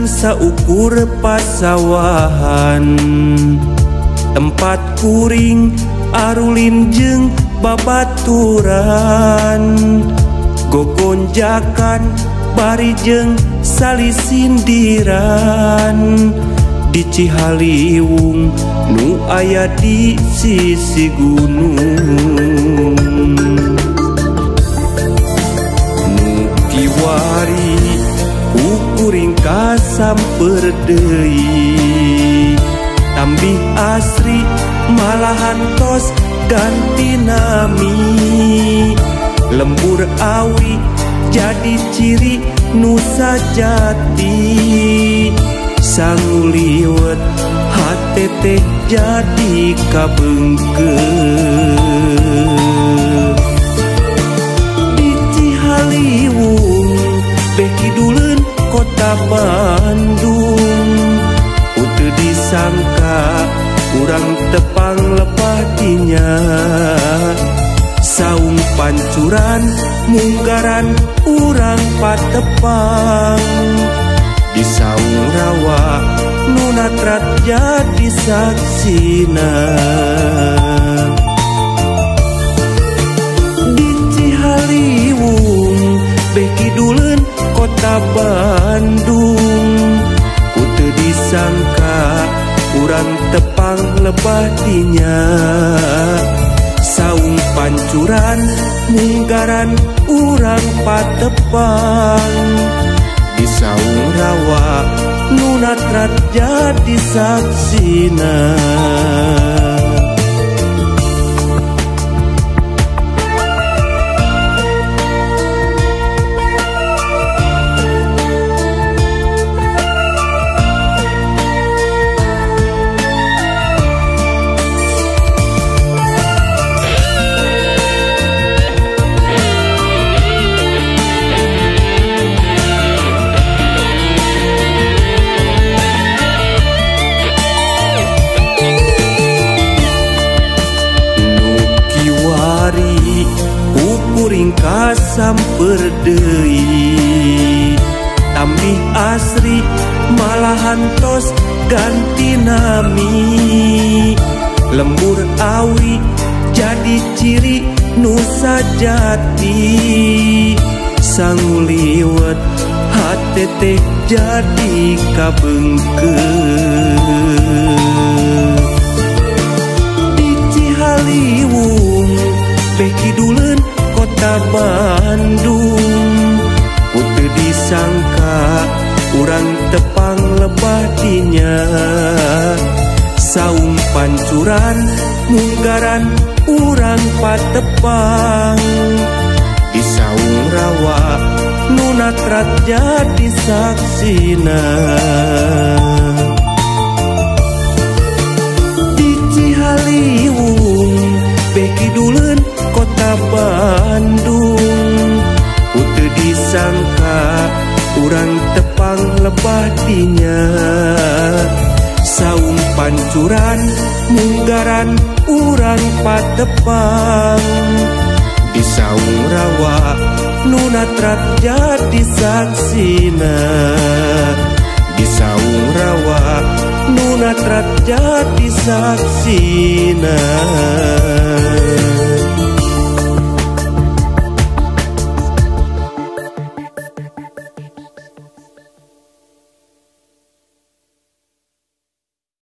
ngan saukur pasawahan tempat kuring arulin jeung babaturan gogonjakan bari jeung salisindiran di Cihaliwung nu aya di sisi gunung nu kiwari kuring kasamper deui tambih asri malahan tos ganti nami lembur awi jadi ciri nusa jati sanguliwet hate teh jadi kabeungkeut di Cihaliwung beh kiduleun kota Bandung teu disangka urang tepang lebah dinya saung pancuran munggaran urang patepang di saung rawa nu natrat jadi saksina di Cihaliwung beh kiduleun kota Bandung teu disangka urang tepang lebah dinya saung pancuran munggaran urang patepang di saung rawa nu natrat jadi saksina. Kuring kasamper deui tambih asri malahan tos ganti nami lembur awi jadi ciri nusa jati sanguliwet hate teh jadi kabeungkeut di Cihaliwung beh kiduleun kota Bandung teu disangka urang tepang lebah dinya saung pancuran munggaran urang patepang di saung rawa nu natrat jadi saksina di Cihaliwung beh kiduleun kota Bandung teu disangka urang tepang lebah dinya saung pancuran munggaran urang patepang di saung rawa nu natrat jadi saksina di saung rawa nu natrat jadi saksina.